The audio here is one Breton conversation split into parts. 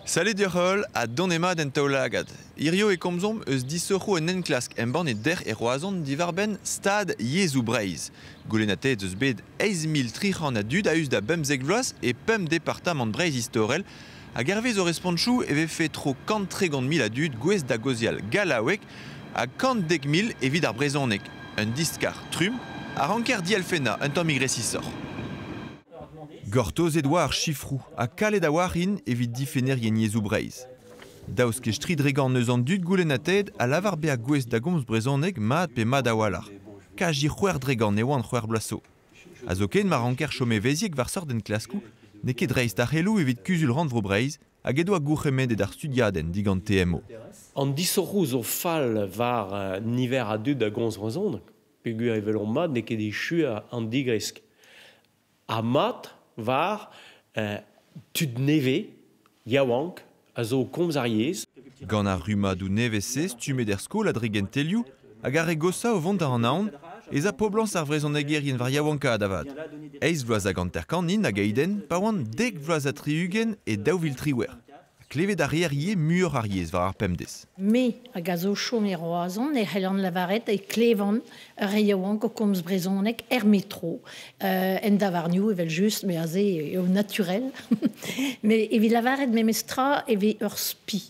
Salut deoc'h ha donemat en taol-lagad. Hirio e komzomp eus disoc'hoù un enklask embannet dec'h e Roazhon diwar-benn stad yezhoù Breizh. Goulennatet eus bet 8300 a dud a-us da bemzek vloaz e pemp departamant Breizh istorel hag hervez o respontoù e vefe tro 130 000 a dud gouest da gaozeal gallaoueg ha 110 000 evit ar brezhoneg. Un diskar trumm a ranker dielfennañ un tammig resisoc'h. Gortozet oa ar sifroù ha kalet a-walc'h int evit difennerien yezhoù Breizh. Daoust ket 3% eus an dud goulennatet a lavar bezañ gouest da gomz brezhoneg mat pe mat a-walc'h. Kazi 6% e oant 6 bloaz zo. Ha zoken ma ranker chom evezhiek war seurt enklaskoù, n'eo ket dreist ar c'heloù evit Kuzul Rannvro Breizh hag he doa gourc'hemennet ar studiadenn digant TMO. An disoc'hoù zo fall war niver a dud a gomz brezhoneg. Peogwir e welomp mat n'eo ket echu an digresk. Ha mat war tud nevez, yaouank, a zo o komz ar yezh. Gant ar rummadoù nevez-se stummet er skol a-dre gentelioù hag ar re goshañ o vont da anaon ez a poblañs ar vrezhonegerien war yaouankaat avat. Eizh vloaz hag hanter-kant int hag eidenn pa oant 70% e 2018. Klevet a reer ivez muioc'h ar yezh war ar pemdez. Me hag a zo chom e Roazhon e c'hellan lavaret e klevan ur re yaouank o komz brezhoneg er metro, en davarnioù evel-just, met aze eo naturel. Met evit lavaret memestra e vez ur spi.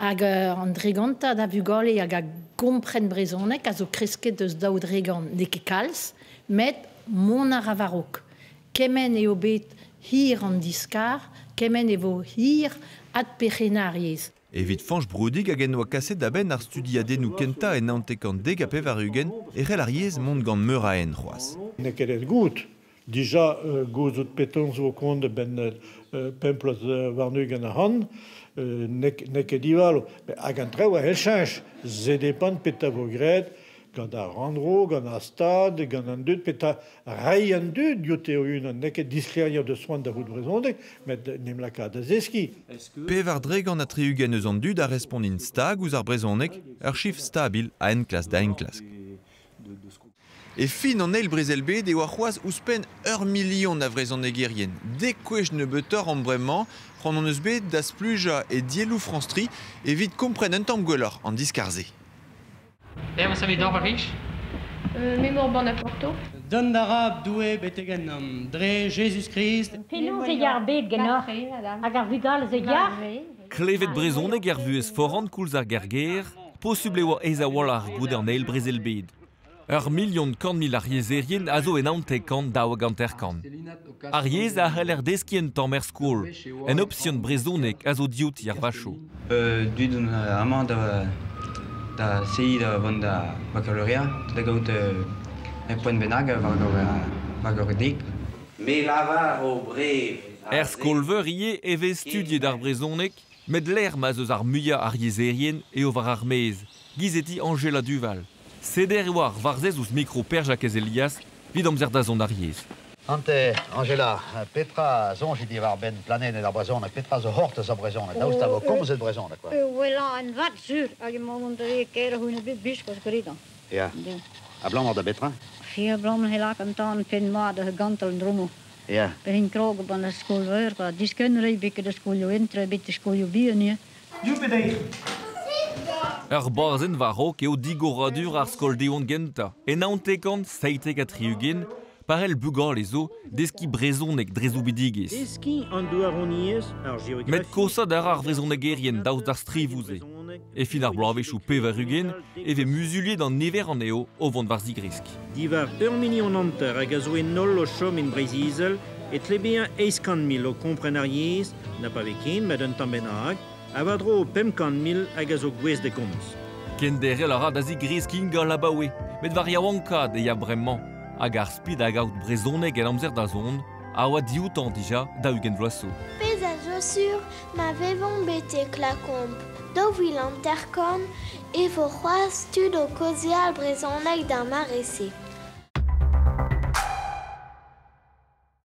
Hag an dregantad a vugale hag a gompren brezhoneg a zo kresket eus 2% n'eo ket kalz, met mont a ra war-raok. Kement eo bet hir an diskar, kement e vo hir adperc'hennañ ar yezh. Evit Fañch Broudig hag en doa kaset da benn ar studiadennoù kentañ e 1990 e c'hell ar yezh mont gant meur a hent c'hoazh. N'eo ket aes goût. Dija gouzout penaos 'vo kont a-benn pemp bloaz warn-ugent ac'hann, n'eo ket divalo. Hag an traoù a c'hell cheñch. Se depend petra 'vo graet gant ar rannvro, gant ar stad, gant an dud, petra reiñ an dud dioute o-unan. N'eo ket disklêriañ deus c'hoant da vout brezhoneg, met en em lakaat da zeskiñ. 64% eus an dud a respont int stag ouzh ar brezhoneg, ur sifr stabil a enklask da enklask. E fin an eil brezel-bed e oa c'hoazh ouzhpenn ur milion a vrezhonegerien. Dek kwech nebeutoc'h omp bremañ, c'hoant hon eus bet da splujañ e dielloù Frañs 3 evit kompren un tamm gwelloc'h an diskar-se. Memor ban a Porto. Dont a ra Doue betek ennomp dre Jezuz-Krist. Penaos e ya ar bed ganeoc'h hag ar vugale zo yac'h? Klevet brezhoneg er vuhez foran koulz ar gergêr, posubl e oa aes a-walc'h goude an eil brezel-bed. 1 100 000 ar yezherien a zo e 99 52. Ar yezh a c'heller deskiñ un tamm er skol, un opsion brezhoneg a zo diouti ar vachoù. Deuet on amañ da seiñ da vont da baccalauréat da gaout ur poent bennak war ur dek. Me lavar o brev. Er skol-veur ivez e vez studiet ar brezhoneg, met lec'h ma'z eus ar muiañ ar yezherien eo war ar maez, gizeti Angela Duval. Seder e oa ar varzhez ouzh mikro Per-Jakez Elias evit amzer da zont ar yezh. Ante, Angela, petra soñjit diwar-benn planedenn ar brezhoneg? Petra zo c'hortoz ar brezhoneg? Daoust ha vo komzet brezhoneg, quoi? Wellañ en vat sur, hag emañ mont da ker c'houn bet biskoazh gredan. Ya. Abalamour da betra? Fi abalamour he lak an tan penn mat da gantal an dromo. Ya. Pe hin krog op an skol-veur, quoi. Diskenn rei bet ket skolioù entre, bet de skolioù bihan, ya. Ur bazenn war-raok eo digoradur ar skol Diwan gentañ. E 1977, parel bugale zo deskiñ brezhoneg dre soubidigezh. Deskiñ an douaroniezh, ar Met geografiezh. kosaat a ra ar vrezhonegerien daoust d'ar strivoù-se. E fin ar bloavezhioù 80 e vez muzuliet an niver anezho o vont war zigresk. Diwar 1,5 million hag a zo en holl o chom en Breizh-Izel e tle bezañ 800 000 o kompren ar yezh, na pa vez ken met un tamm bennak, ha war-dro 500 000 hag a zo gouest da gomz. Kenderc'hel a ra da zigreskiñ gant abaoe, met war yaouankaat e ya bremañ. Hag ar spi da gaout brezhoneg en amzer da zont a oa dioutañ dija 40 vloaz zo. Pezh a zo sur ma vevomp betek lakaomp 2050 e vo c'hoazh tud o kaozeal brezhoneg d'ar mare-se.